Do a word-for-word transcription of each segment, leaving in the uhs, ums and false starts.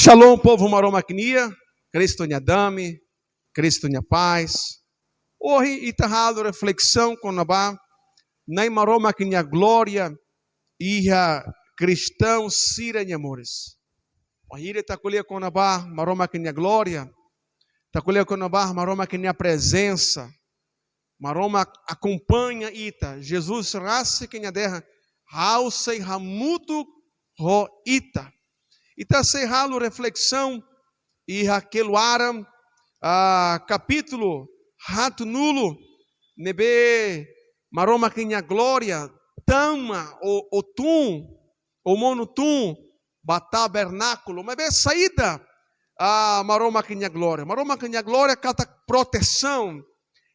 Shalom, povu Maromak nian, Kristu nia dame, Kristu nia pás. Ohin ita halo reflesaun kona-ba Na'i Maromak nia glória iha kristaun sira-nia moris. Ohin ita ko'alia kona-ba Maromak nia glória, ita ko'alia kona-ba Maromak nia prezensa. Maromak akompaña ita. Jesus rasik nia dehan: Ha'u sei hamutuk ho ita. Ita sei halo reflesaun iha Keluaran, ah, kapítulu haatnulu, ne'ebé Maromak nia glória tama ou, ou tun, ou monu tun ba tabernákulu. Maibé saida, ah, Maromak nia glória? Maromak nia glória katak protesaun,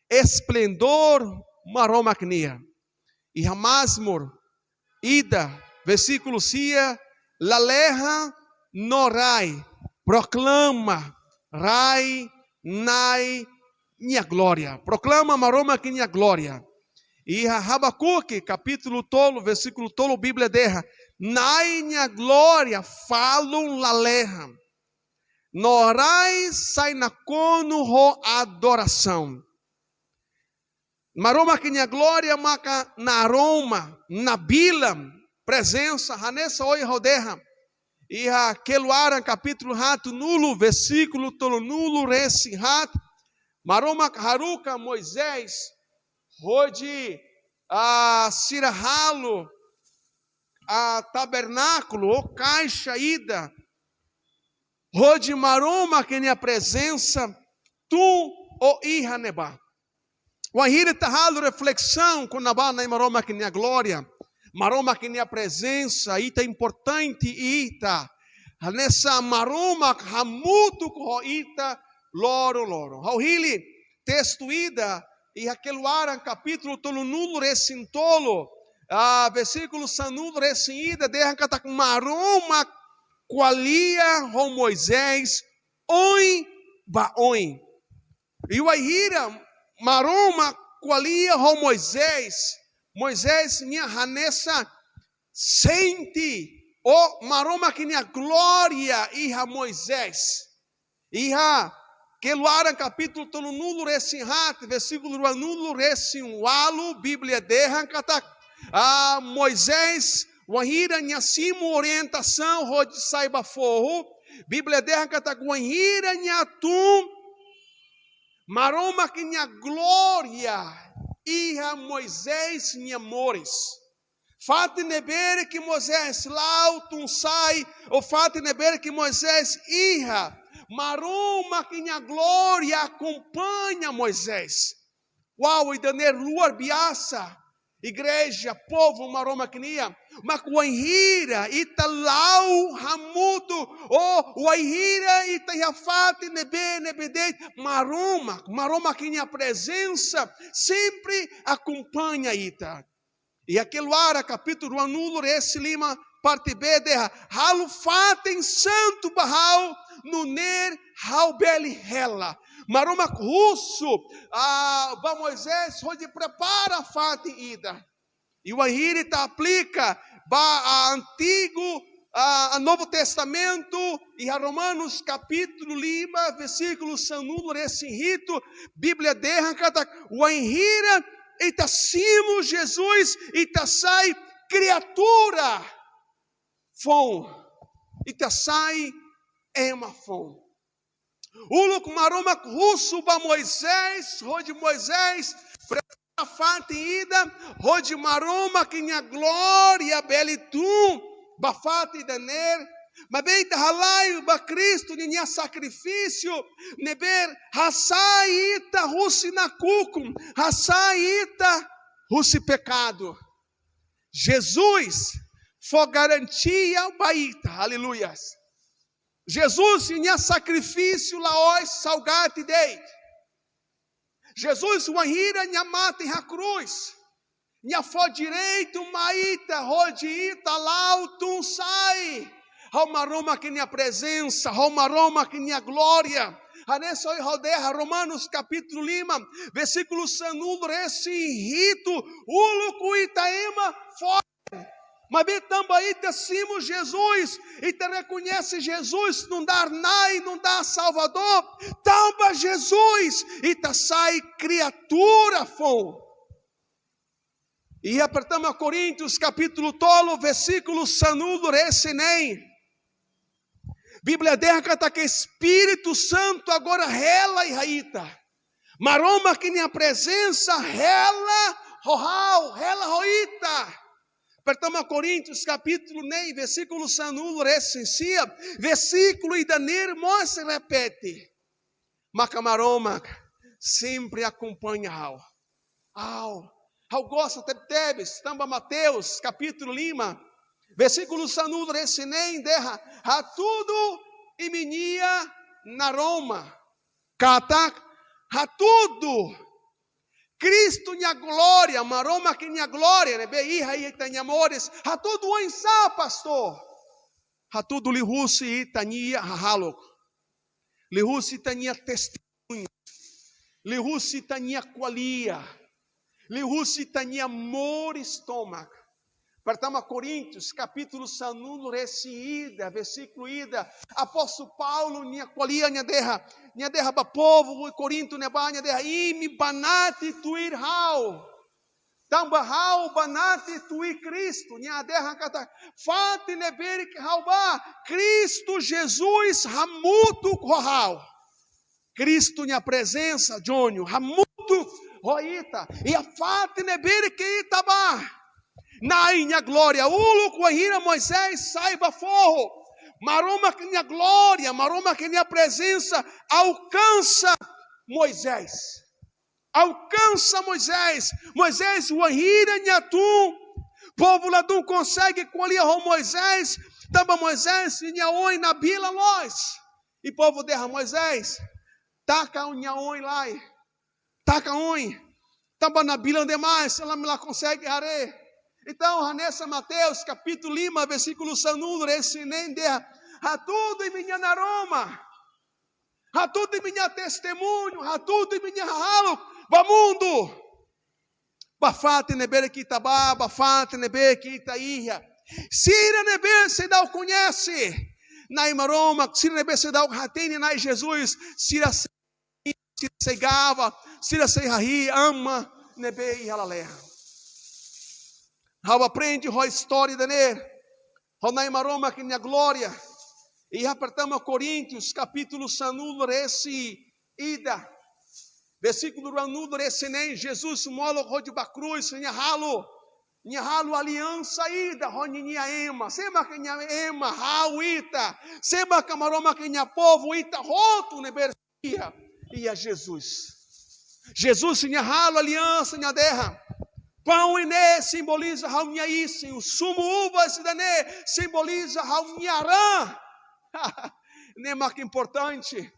esplendór Maromak nian. Iha Mazmur ida, versíkulu sia: Lalehan no rai, proklama Rai Na'i nia glória. Proklama Maromak nia glória. Iha Habakuke kapítulu tolu, versíkulu tolu, Bíblia dehan: Na'i nia glória falun lalehan, no rai sai nakonu ho adorasaun. Maromak nia glória maka naroman, nabilan, prezensa, hanesan ohin ha'u dehan. Iha Keluaran kapítulu haatnulu, versíkulu tolunulu-resin-haat, Maromak haruka Moisés hodi, ah, sira halo, ah, tabernákulu, ou kaixa ida, hodi Maromak nia prezensa tun ou iha ne'ebá. Wainhira ita halo reflesaun kona-ba Na'i Maromak nia glória, Maromak nia prezensa, ita importante ita. Hanesan Maromak hamutuk ho ita loron-loron. Ha'u hili testu ida iha Keluaran kapítulu tolunulu-resin-tolu, ah, versíkulu sanulu-resin-ida, dehan katak Maromak ko'alia ho Moisés oin ba oin. I wainhira Maromak ko'alia ho Moisés, Moisés nia hanesan sente ou Maromak nia glória iha Moisés. Iha Keluaran kapítulu tolunulu-resin-haat, versíkulu ruanulu-resin-ualu, Bíblia dehan katak, ah, Moisés, wainhira nia simu orientasaun hodi sai ba foho, Bíblia dehan katak wainhira nia tun, Maromak nia glória iha Moisés nia moris. Fatin ne'ebé ke Moisés la'o tun sa'e, ou fatin ne'ebé ke Moisés iha, Maromak nia glória akompaña Moisés. Uau, ida-ne'e luar biasa. Igreja, povu Maromak nian, mak wainhira ita la'o hamutuk, ou wainhira ita iha fatin ne'ebé, ne'ebé de'it, Maromak, Maromak nia prezensa sempre akompaña ita. Iha Keluaran kapítulu ruanulu-resin-lima, parte B dehan: Halo fatin santu ba ha'u, nune'e ha'u bele hela. Maromak husu, ah, ba Moisés hodi prepara fatin ida. I wainhira ita aplika ba, ah, Antigu, ah, Novu Testamentu, iha Romanus kapítulu lima, versíkulu sanulu-resin-hitu, Bíblia dehan katak wainhira ita simu Jesus, ita sai kriatura foun, ita sai ema foun. Uluk Maromak husu ba Moisés, hodi Moisés prepara fatin ida, hodi Maromak nia glória bele tun ba fatin ida-ne'e. Maibé ita halai ba Kristu nia sakrifísiu, ne'ebé hasai ita husi nakukun, hasai ita husi pekadu. Jesus fó garantia ba ita, aleluias. Jesus nia sakrifísiu la'ós saugati de'it. Jesus wainhira nia mate iha krús, nia fó direitu mai ita hodi ita la'o tun sa'e ho Maromak nia prezensa, ho Maromak nia glória. Hanesan ohin ha'u dehan, Romanus kapítulu lima, versíkulu sanulu-resin-hitu, uluk ita ema fo'er, Maibé tanba ita simu Jesus, ita rekoñese Jesus nu'udar Na'i, nu'udar Salvadór, tanba Jesus ita sai kriatura foun. Iha Pertama Koríntius kapítulu tolu, versíkulu sanulu-resin-neen, Bíblia dehan katak Espíritu Santu agora hela iha ita. Maromak nia prezensa hela ho ha'u, hela ho ita. Pertama Koríntius kapítulu neen, versíkulu sanulu-resin-sia, versíkulu ida-ne'e mós repete. Maka Maromak sempre akompaña ha'u. Ha'u, ha'u gosta tebetebes, tanba Mateus kapítulu lima, versíkulu sanulu-resin-neen dehan: hatudu imi-nia naroman. Katak hatudu Kristu nia glória, Maromak nia glória ne'ebé iha ita-nia moris. Hatudu oinsá, pastór? Hatudu liuhusi ita-nia hahalok, liuhusi ita-nia testemuñu, liuhusi ita-nia ko'alia, liuhusi ita-nia moris tomak. Pertama Koríntius kapítulu sanulu-resin-ida, versíkulu ida, apóstolu Paulo nia ko'alia, nia dehan, nia dehan ba povu Korintu ne'ebá, nia dehan: imi banati tuir ha'u, tanba ha'u banati tuir Kristu. Nia dehan katak fatin ne'ebé ke ha'u bá, Kristu Jesus hamutuk ho ha'u. Kristu nia prezensa, Júnior, hamutuk ho ita iha fatin ne'ebé ke ita bá. Na'i nia glória uluk, wainhira Moisés sai ba foho, Maromak nia glória, Maromak nia prezensa alkansa Moisés. Alkansa Moisés. Moisés, wainhira nia tun, povu ladún konsege ko'alia ho Moisés, tanba Moisés nia oin nabilan loos. I povu dehan: Moisés, taka ó-nia oin lai, taka oin, tanba nabilan demais, ami la konsege haree. Entaun, hanesan Mateus kapítulu lima, versíkulu sanulu-resin-neen dehan: hatudu imi-nia naroman, hatudu imi-nia testemuñu, hatudu imi-nia hahalok ba mundu, ba fatin ne'ebé ke ita bá, ba fatin ne'ebé ke ita iha. Sira ne'ebé seidauk koñese Na'i Maromak, sira ne'ebé seidauk hatene Na'i Jesus, sira sei, sira sei gaba, sira sei hahi'i Aman ne'ebé iha lalehan. Ha'u aprende ho istória ida-ne'e, ho Na'i Maromak nia glória. Iha Pertama Koríntius kapítulu sanulu-resin-ida, versíkulu ruanulu-resin-neen, Jesus molok hodi ba krús, nia halo, nia halo aliansa ida ho ninia ema. Sé mak nia ema? Ha'u, ita. Sé mak Maromak nia povu? Ita hotu ne'ebé iha, iha Jesus. Jesus nia halo aliansa, nia dehan: paun ida-ne'e simboliza ha'u-nia isin, sumu uvas ida-ne'e simboliza ha'u-nia raan. Ne'e mak importante.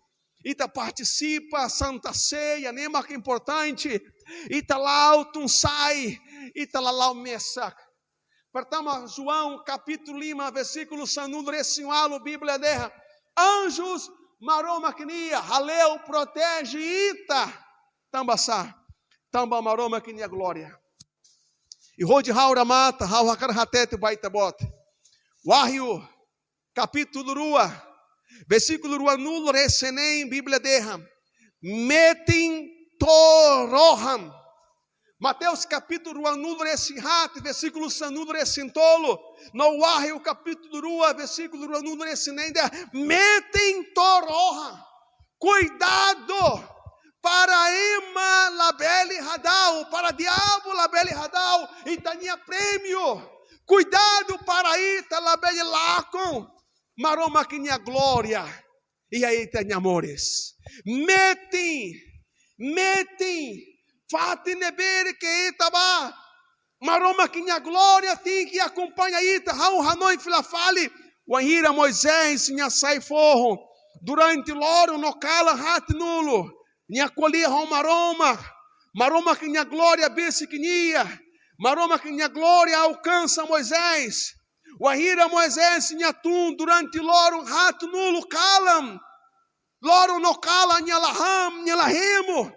Ita partisipa Santa Seia, ne'e mak importante. Ita la'o tun-sa'e, ita la la'o mesak. Pertama João kapítulu lima, versíkulu sanulu-resin-ualu, Bíblia dehan: anjus Maromak nian hale'u proteje ita. Tanba sá? Tanba Maromak nia glória. I hodi ha'u remata, ha'u hakarak hatete ba ita-boot. Wahyu kapítulu rua, versíkulu ruanulu-resin-neen, Bíblia dehan: metin to'o rohan. Mateus kapítulu ruanulu-resin-haat, versíkulu sanulu-resin-tolu, no Wahyu kapítulu rua, versíkulu ruanulu-resin-neen dehan: metin to'o rohan. Kuidadu para ema labele hadau, para diabu labele hadau ita-nia prémiu. Kuidadu para ita labele lakon Maromak nia glória iha ita-nia moris. Metin, metin, fatin ne'ebé ke ita bá, Maromak nia glória tenke akompaña ita. Ha'u hanoin fila fali, wainhira Moisés nia sai foho durante loron no kalan haatnulu, nia ko'alia ho Maromak, Maromak nia glória besik nia, Maromak nia glória alkansa Moisés. Wainhira Moisés nia tun durante loron haatnulu kalan, loron no kalan nia la han, nia la hemu,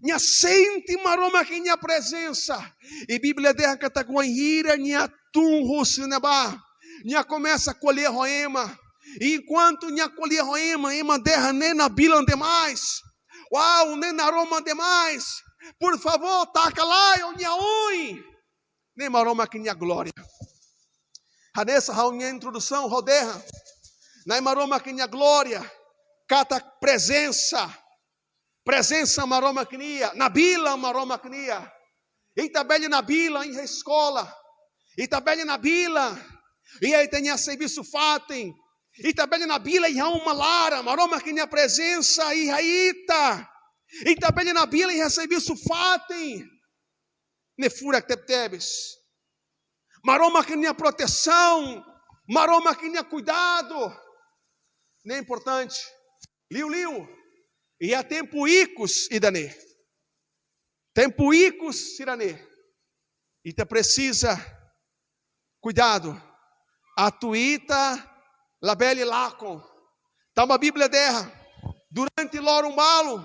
nia sente Maromak nia prezensa. I Bíblia dehan katak wainhira nia tun husi ne'ebá. Nia komesa ko'alia ho ema. Enkuantu nia ko'alia ho ema, ema dehan ne'e nabilan demais. Uau, ne'e naroman demais. Por favór, taka lai ó-nia oin. Ne'e Maromak nia glória. Hanesan ha'u-nia introdusaun ha'u dehan. Na'i Maromak nia glória. Katak prezensa. Prezensa Maromak nian, nabilan Maromak nian. Ita bele nabilan iha eskola. Ita bele nabilan iha ita-nia servisu fatin. Ita bele nabilan iha uma laran, Maromak nia prezensa iha ita. Ita bele nabilan iha servisu fatin. Ne'e furak tebetebes. Maromak nia protesaun, Maromak nia kuidadu. Ne'e importante. Liuliu iha tempu ikus ida-ne'e. Tempu ikus sira-ne'e. Ita presiza kuidadu atu ita labele lakon. Tanba Bíblia dehan, durante loron balu,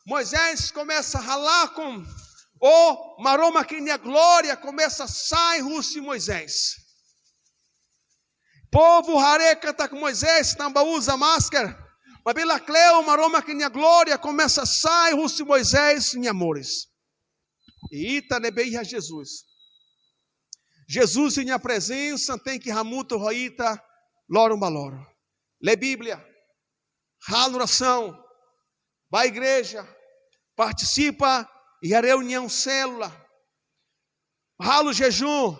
Moisés komesa halakon, ou Maromak nia glória komesa sai husi Moisés. Povu haree katak Moisés tanba uza máskara, maibé lakleur Maromak nia glória komesa sai husi Moisés nia moris. I ita ne'ebé iha Jesus. Jesus nia prezensa tenke hamutuk ho ita loron ba loron. Lee Bíblia, halo orasaun, bá igreja, partisipa iha reuniaun sélula, halo jejún,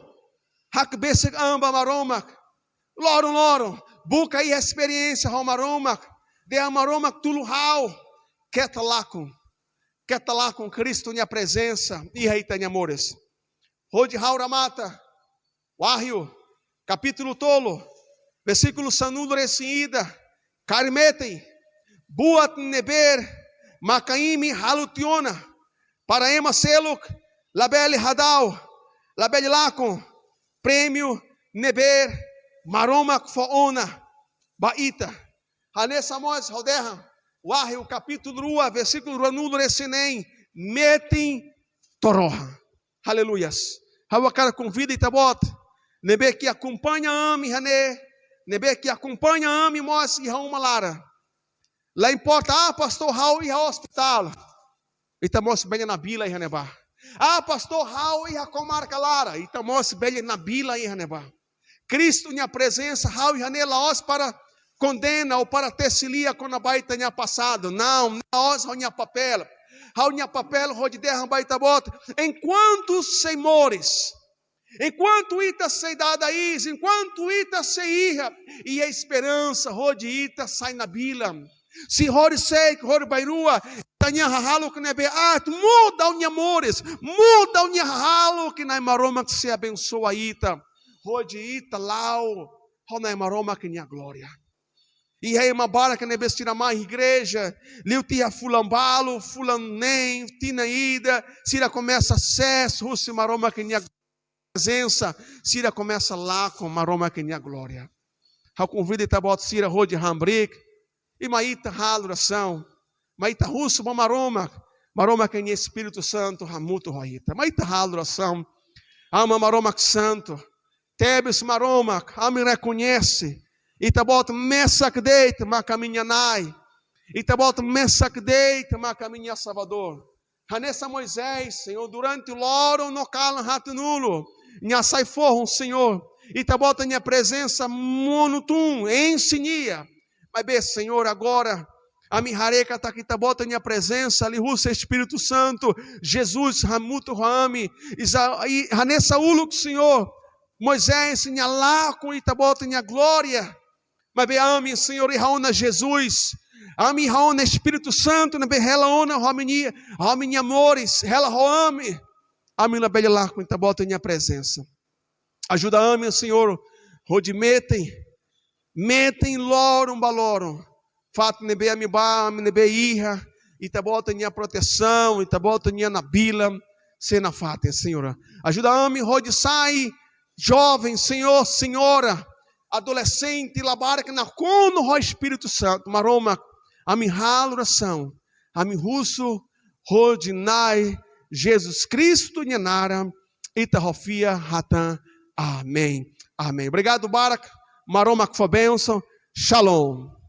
hakbesik an ba Maromak. Loron-loron, buka iha esperiénsia ho Maromak, dehan Maromak tulun ha'u, keta lakon, keta lakon Kristu nia prezensa iha ita-nia moris. Hodi ha'u remata, Wahyu, kapítulu tolu, versíkulu sanulu-resin-ida, karik metin, buat ne'ebé maka imi halo tiha ona, para ema seluk labele hadau, labele lakon, prémiu ne'ebé Maromak fó ona ba ita. Hanesan mós ha'u dehan, Wahyu kapítulu rua, versíkulu ruanulu-resin-neen, metin to'o rohan. Aleluias. Ha'u hakarak konvida ita-boot ne'ebé ke akompaña ami iha ne'e, ne'ebé ke akompaña ami mós iha uma laran. La importa, ah, pastór, ha'u iha ospitál. Ita mós bele nabilan iha ne'ebá. Ah, pastór, ha'u iha komarka laran. Ita mós bele nabilan iha ne'ebá. Kristu nia prezensa, ha'u iha ne'e la'ós para kondena ou para tesi lia kona-ba ita-nia pasadu. Não, la'ós ha'u-nia papél. Ha'u-nia papél hodi dehan ba ita-boot, enkuantu sei moris, enkuantu ita sei dada iis, enkuantu ita sei iha, iha esperansa hodi ita sai nabilan. Se horiseik, horibainrua, ita-nia hahalok ne'ebé aat, muda ó-nia moris, muda ó-nia hahalok, Na'i Maromak sei abensoa ita. Hodi ita la'o ho Na'i Maromak nia glória. Iha ema barak ne'ebé sira mai igreja, liu tiha fulan balu, fulan neen, tinan ida, sira komesa sees husi Maromak nia prezensa, sira komesa lakon Maromak nia glória. Ha'u konvida ita-boot sira hodi hamriik, i mai ita halo orasaun, mai ita husu ba Maromak, Maromak nia Espíritu Santu hamutuk ho ita. Mai ita halo orasaun. Aman Maromak Santu, tebes Maromak, ami rekoñese, Ita-Boot mesak de'it maka ami-nia Na'i. Ita-Boot mesak de'it maka ami-nia Salvadór. Hanesan Moisés, Señór, durante loron no kalan haatnulu, nia hasai fohun, Señór. Ita-Boot nia prezensa monu tun, enxe nia. Maibé, Señór, agora, ami haree katak Ita-Boot nia prezensa liuhusi Espíritu Santu, Jesus, hamutuk ho ami. Iza, i hanesan uluk, Señór, Moisés nia lakon Ita-Boot nia glória. Maibé ami, Señór, iha ona Jesus. Ami iha ona Espíritu Santu ne'ebé hela ona ho ami-nia, ho ami-nia moris, hela ho ami. Ami labele lakon Ita-Boot nia prezensa. Ajuda ami, Señór, hodi metin, metin loron ba loron. Fatin ne'ebé ami bá, ami ne'ebé iha, Ita-Boot nia protesaun, Ita-Boot nia nabilan sei nafatin, Señór. Ajuda ami hodi sai joven, Señór, señora, adolexente, labarik nakonu ho Espíritu Santu, Maromak. Ami halo orasaun, ami husu hodi Na'i Jesus Kristu nia naran, ita ho fiar hatán. Amen. Amen. Obrigadu barak. Maromak fó bensaun. Shalom.